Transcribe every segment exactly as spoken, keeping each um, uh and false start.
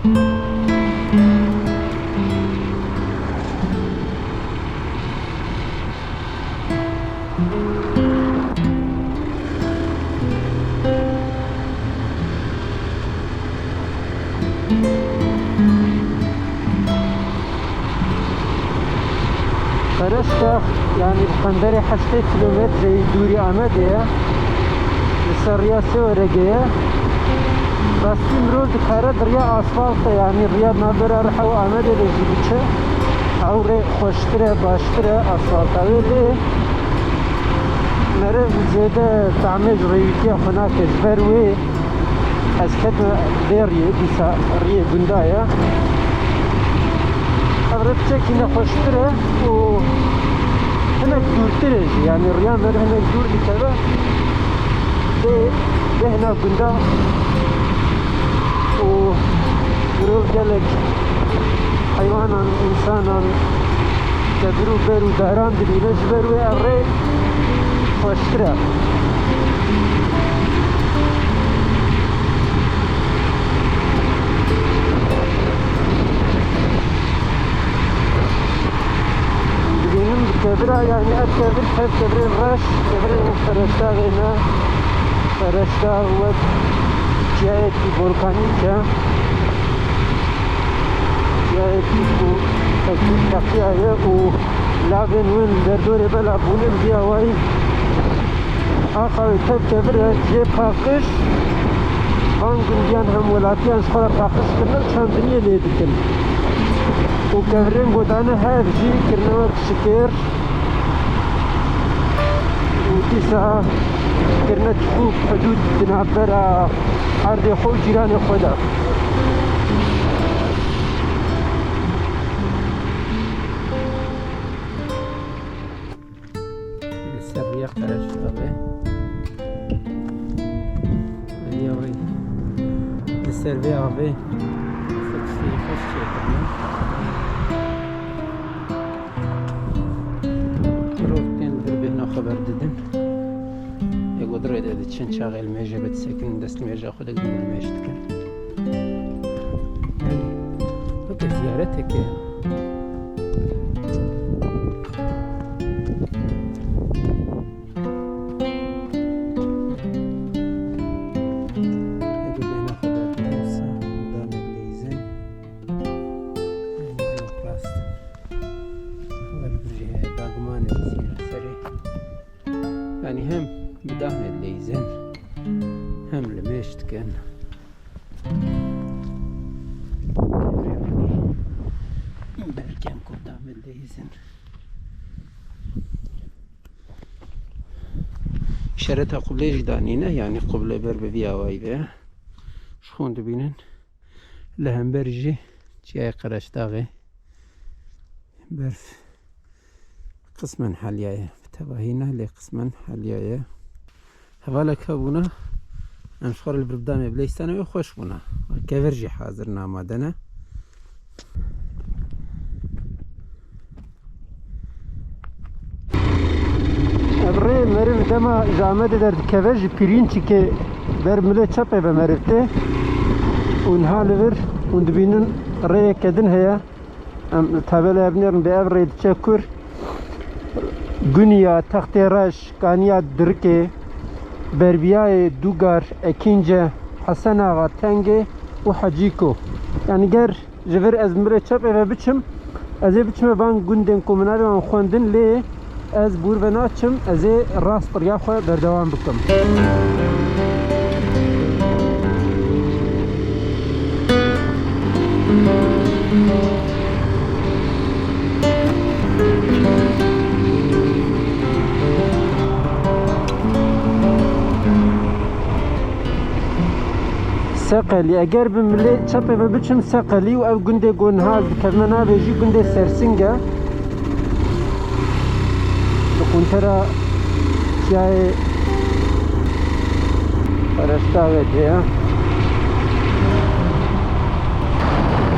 Qereşdax, yanî bi qenderê heştê kîlometreyî dûrî Amedê ye. Li ser riya Sêweregê ye. Rastî mirov dikare di riya asfaltê, yanî riya navbera Riha û Amedê de jî biçe. Ew rê xweştir e, baştir e asfalta wê, lê meriv zêde tahmê ji rêwîtiya xwe nake, ji ber wê ez ketime vê riyê, dîsa riyê gunda ye. Ev rê piçekî nexweştir e û hinek dûrtir e jî, yanî riya meriv hinek dûr dikeve. Dê bêhna gunda û mirov gelek heywanan, însanan, kevir û ber û daran dibîne, ji ber wê ev rê xweştir e. Dibînim bi kevira, yanî ev kevir tev kevirên reş, kevirên Qereşdaxê ne. Qereşdax wek çiyayekî volkanîk e. Çiyayekî ku teqî-, teqiya ye û lavên wê li derdorê bela bûnin vî awayî. Axa wê tev kevir e, cihê paqij van gundiyan hemwelatiyan ji xwe re paqij kirine û çandiniyê lê dikin. Û kevirên godane hev jî kirine wek şikêr û dîsa kirine çiqû hidûd di navbera erdê xwe û cîranê xwe de. Li ser riya Qereşdaxê. Riya wê li ser vê avê xwe tiştê xweş çêkiriye. Mirov tên vir bêhna xwe berdidin. Ê ku di rê de diçin, çaxê li mêjê ve disekinin, dest li mêja xwe digirin, li mêj dikin. Weke ziyareteke. Ego bêhna xwe berdidin, sa damê leyzên. Rast. Xwe li vir jî heye, dagmanê dizîne serê. Yanî hem bi dahmê dileyzin, hem li mêj dikin. Berkem ku dahmê dileyzin. Îşareta qiblê jî danîne, yanî qible ber bi vî awayî be. Ji xwe dibînin. Li hember jî çiyayê Qereşdaxê berf qismen heliyaye. Bi tevahî ne, lê qismen heliyaye. Hevalek hebûna, em ji xwe re li vir bidamê bileystanê wê xweş bûna. Kevir jî hazir in, amade ne. Ev rê meriv dema ji Amedê derdikeve ji Pîrînçikê ber milê çepê ve meriv tê û niha li vir hûn dibînin rêyeke din heye. Em li tabelaya binêrin bê ev rê diçe kur. Guniya, Textê Reş, Kaniya Dirikê, Berbiyayê, Dugar, Ekînce, Hesen Axa, Tengê û Hecîko. Yanî ger ji vir ez mirê çepê ve biçim, ez ê biçime van gundên ku min navê wan xwendin, lê ez bûr ve naçim, ez ê rast riya xwe berdewam bikim. Seqelî, eger bi milê çepê ve biçim Seqelî û ev gundê ku niha ez dikevime navê jî gundê Sersing e. Li quntera çiyayê Qereşdaxê de ye.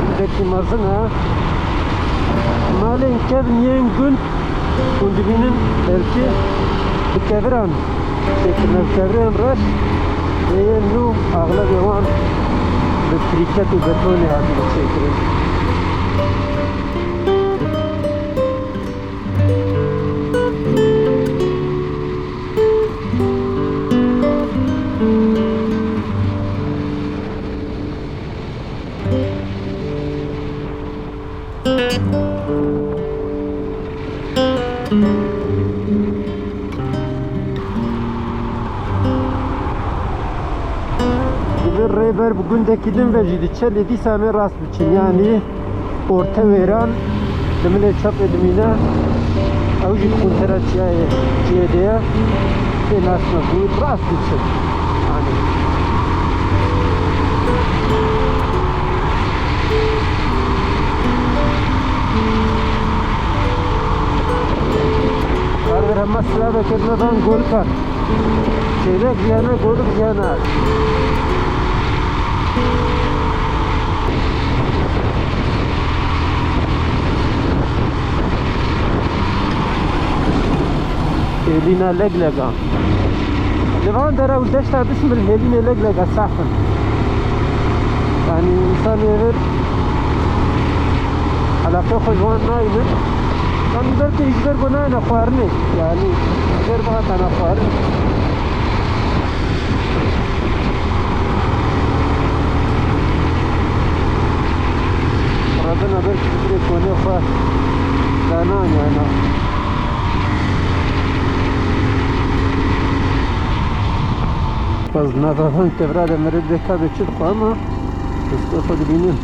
Gundekî mezin e. Malên kevn yên gund hûn dibînin, belkî bi keviran çêkirine, bi kevirên reş, lê yên nû axlebê wan bi Krîket û betonê hatibû çêkirin. Divê rêber bi gundekî din ve jî diçe, lê dîsa em ê rast biçin. Yanî orte wêran li milê çepê dimîne. Ew jî di quntera çiyayê, çiyê de ye. Tê nasme bû, rast diçin. Yanî. Kardir hema silaveke me van Golkan. Çêlek jiyana, golik jiyana. Hêlîna leglega. Li van dere û deşta Bismil hêlînê leglega saf in. Yanî însan ê vir elaqê xwe ji wan nayînin. Yanî belkî ji ber ku nayêne xwarinê. Yanî ji ber bihatana xwarin. Rebina belkî fikrê konê xwe dananiyana. Baz nava van tevra de meriv dê kabê çi dixwe ama rizqê xwe dibînin.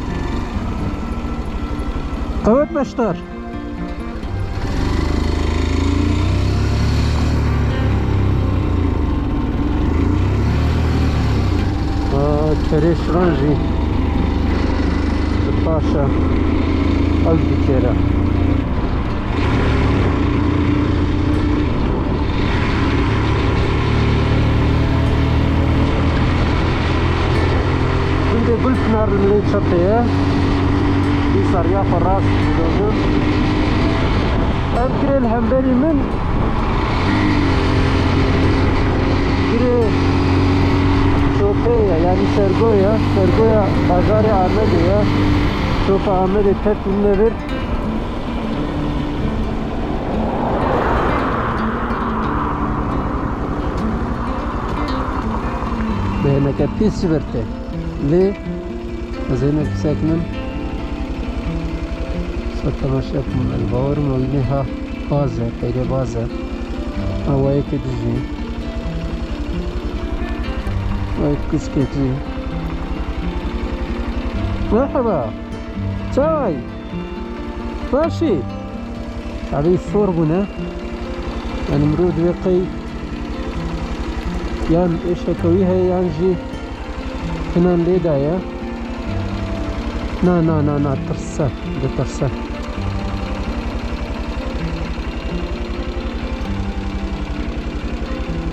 Qewet beşdar. Aa, kerê şiran jî bi paş e. Ew jî dikêre. Gundê Gulpinar li milê çepê ye. Dîsa riya xwe rast didozin. Ev girê li hemberî min girê çopê ye, yanî sergo ye. Sergoya bajarê Amedê ye. Çopa Amedê tev tînine vir. Bêhneke pîs ji vir tê. Lê ez ê hinek biseknim. Sa temaşe bikim. Ez bawerim ew niha baz e, qeyrê baz e. Awayekê dijî. Awayek kiskekî. Merhaba. Çay. Baş î? Evî sor bûne. Yanî mirov divê qey yan êşeke wî heye yan jî hinan lê daye. Na, na, na, na, tirse, ditirse.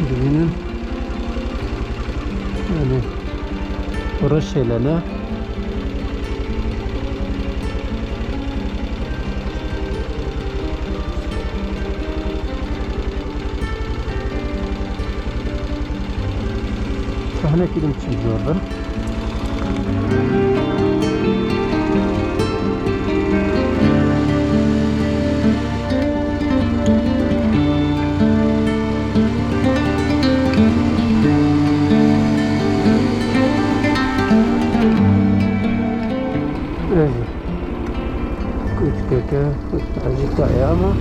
Dibînin. Yanî reşê lene. Sahnekî din çi zor bin. Ey, küçük eke, azıcık da ayağıma.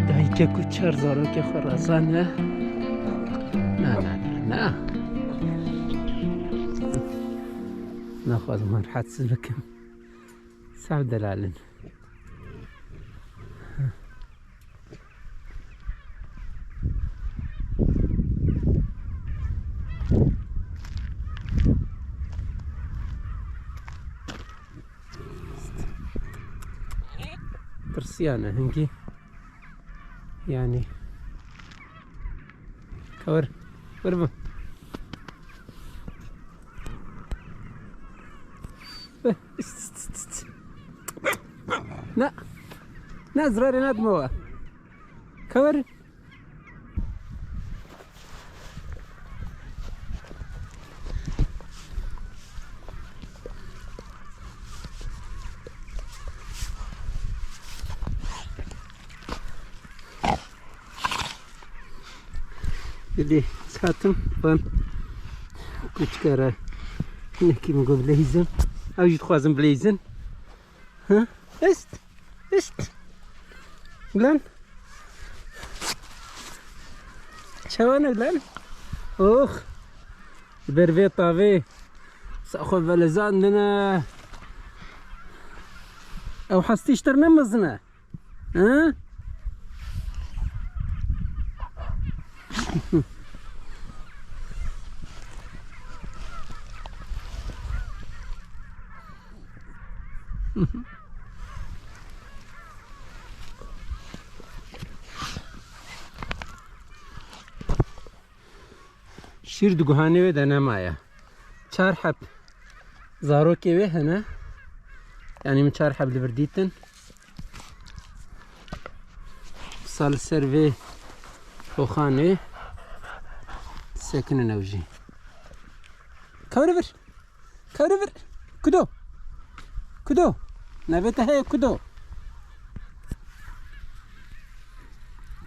Dayikek û çar zarokê xwe razane. Na, na, na, na. Naxwazim wan rehetsiz bikim. Sax delalin. Tirsiyane hingî. Yanî. Ka wir. Wir bi. Ne. Ne, zirarê nedime we. Kewer. Dilê satim van kuçkara. Nekî min got bileyzin. Ew jî dixwazin bileyzin. Ha? Ist. Ist. Lan. Çawa ne lan? Oh. Ber vê tavê. Sa xwe velezandine. Ew hestî ji te ne mezin e. Ha? Şîr di guhanê wê de nemaye. Çar heb zarokê wê hene. Yanî min çar heb li vir dîtin. Sal ser vê oxanê sekinin ew jî. Kewre vir. Kewre vir. Kudo. Kudo. Navê te heye Kudo.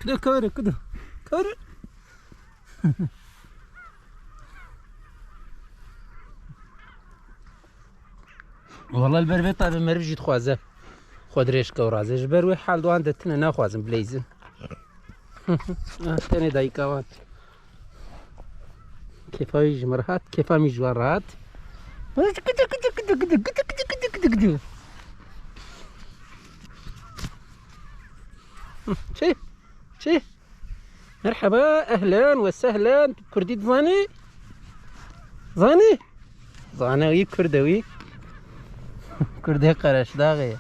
Kudo kewre, Kudo. Kewre. Wala li ber vê tavê meriv jî dixwaze xwe dirêj ke û razê. Ji ber wê hal di wan de tine naxwazin bileyzin. Ah, tenê dayika wan. Kêfa wî ji min re hat, kêfa min ji wan re hat. Çi? Çi? Merheba, ehlen ve sehlen. Kurdî dizanî? Zanî? Zane wî Kurd e wî. Kurdê Qereşdaxê.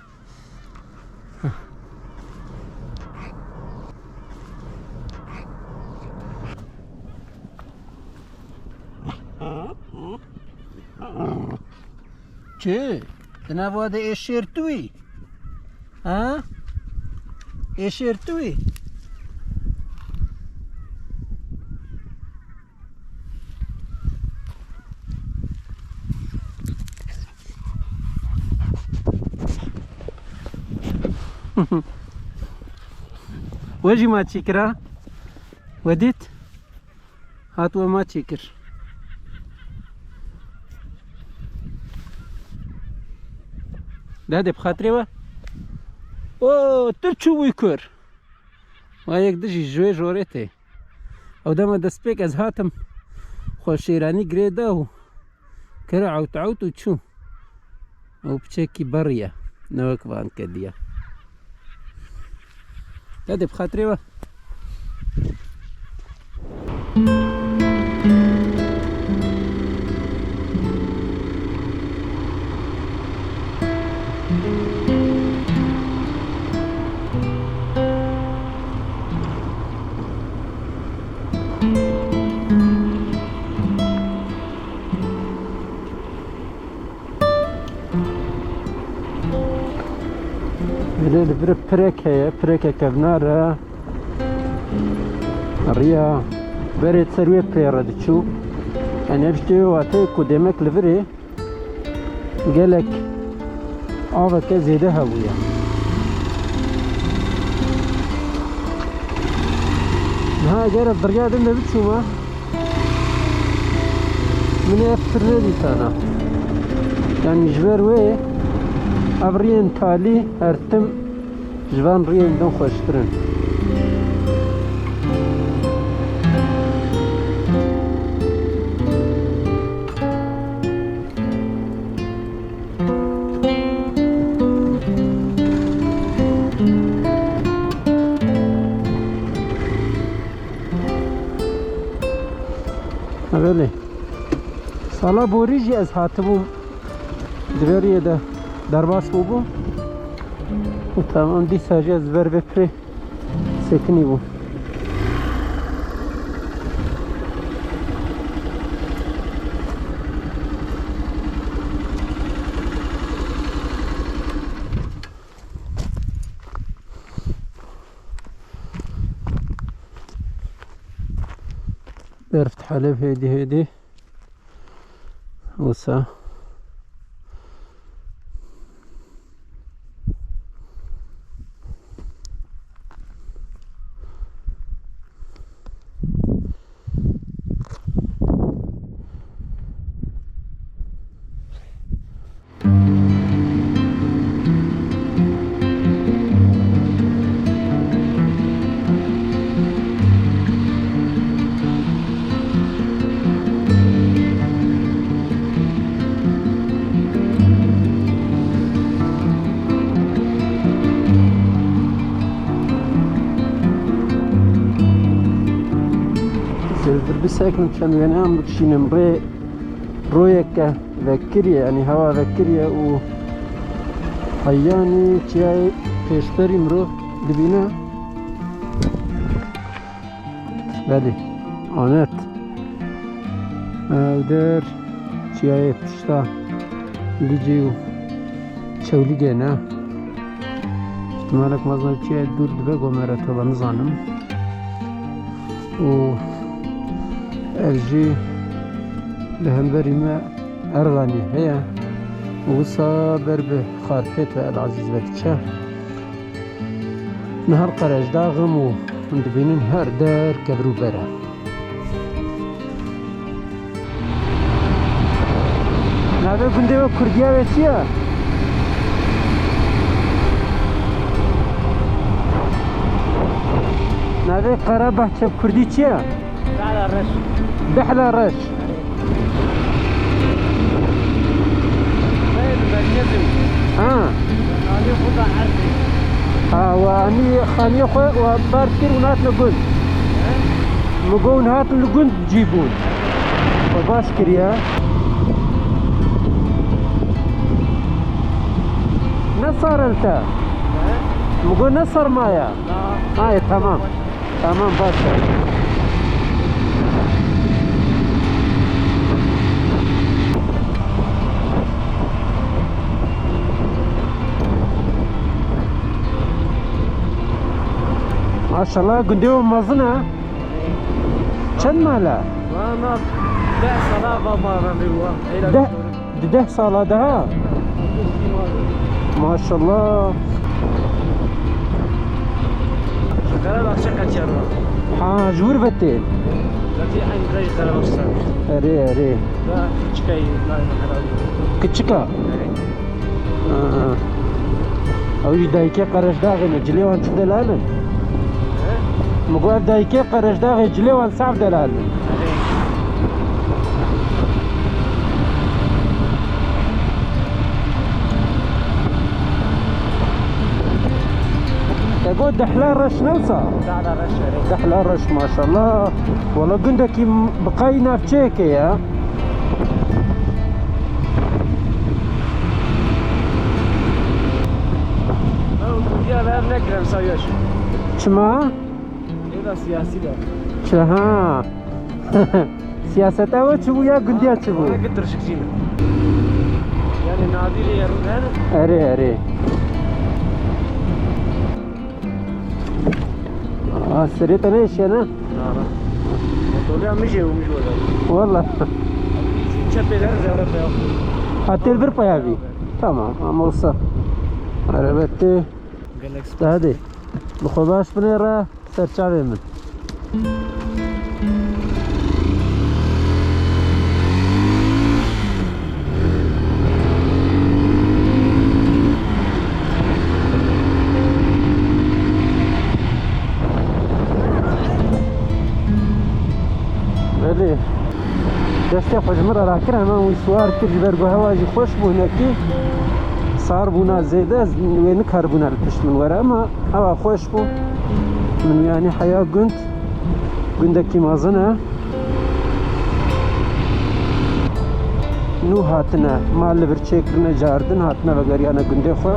Çi? Di nava de ê şêr tu wî? Ha? Ê şêr tu wî? We jî maçî kira. We dît? Hat we maçî kir. Dade bi xatirê we. O, tu çûbûyî kur. Wa yek dijî ji wê jorê tê. Ew dema destpêk ez hatim, xwe şêranî girê da û kir ewt ewt û çû. Ew piçekî berî ye, ne wek van kediya. Hadi bi xatirê we. Belê li vir pirek heye, pireke kevnar e. Riya berê ser wê pirê re diçû. Yanî ev ji wê wateyê ku demek li virê gelek aveke zêde hebûye. Niha eger ez di riya din de biçûme, min ê ev pir nedîtana. Yanî ji ber wê ev riyên talî her tim ji van riyên din xweştir in. Belê. Sala borî jî ez hatibûm. Di vê riyê de derbas bûbûm. Û temam dîsa jî ez li ber vê pirê sekinî bûm. Şerf dihelib hêdî hêdî. Wisa. Sêvdir bisekin çend wêne em bikişînim rê royeke vekiriye, yanî hewa vekiriye û heyanî çiyayê pêşberî mirov dibîne. Belê, anet. Ew der çiyayê pişta Licê û Çewlîgê ne. Îhtimalek mezin çiyayê dûr dibe go me re tova nizanim. Û ev jî li hemberî me Erxanî heye û wisa ber bi Xarpêt ve El Ezîz ve diçe. Niha li Qerejdaxê me û hûn dibînin her der kevir û ber e. Navê gundê we kurdiya wê çi ye? Navê Qerebahçe bi kurdî çi ye? Dehla Reş. Dehla Reş. Merkezê. Ha. Xaniyê xwe da erdê. Ha, we anî xaniyê xwe we bar kir û nehatine gund. He? Min got hûn hatin li gund cî bûn. We baş kiriye. Ne sar e li te? He? Min got ne serma ye? Na. Hayê, tamam. Tamam, baş e. Maşallah, gundê we mezin e. Çend mal e? Vana deh sala va ma re vê wa. Heyra Deh. Di deh sala de ha? Maşallah. Qerebaxçe qetiya re. Ha, ji wir ve tê. Qetiya eyn rey Qerebaxçe. Erê, erê. Da küçük ay, nay herhalde. Küçük ha? Erê. Ha. Ew jî dayikê Qerejdaxê ne, cilê wan çi delal in? He? Min got ev dayikê Qerejdaxê, cilê wan saf delal in. Te got Dehla Reş ne wisa? Dehla Reş, erê. Dehla Reş, maşallah. Wala gundekî m-, bi qey navçeyekê ye. Ew, ya ver ne krem sayoş. Çima? Êda siyasî de. Çi ha? Siyaseta we çi bû ya gundiya çi bû? Weke tirşikçî ne. Yani nadirê yerû ne. Erê, erê. Aa, serê te nêşiye ne? Na, na. Motorya min jê û min ji we de. Wala. Çepê der zere peya. Ha, têl bir peya bî. Tamam, ama olsa. Elbette. Gelek spas. Hadi. Bi xwe baş binêre. Ser çavê min. Belê. Destê xwe ji min re rakir, hemen wî siwar kir, ji ber ku hewa jî xweş bû hinekî. Sar bûna zêde, wê nikaribûna li pişt min were, ama hewa xweş bû. Min wî anî heya gund, gundekî mezin e. Nû hatine, mal li vir çêkirine, cardin hatine vegeriyane gundê xwe.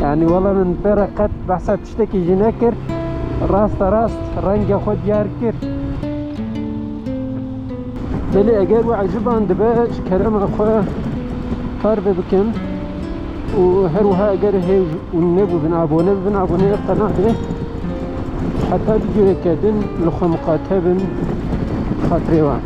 Yani wela min pê re qet behsa tiştekî jî nekir. Rasta rast rengê xwe diyar kir. Belê eger we eciban dibe, ji kerema xwe parve bikin û her wiha eger hêj hûn nebûbin, abone bibin, aboneyê qenalê. Heta vîdeoyeke din li xwe miqate bin, xatirê wan.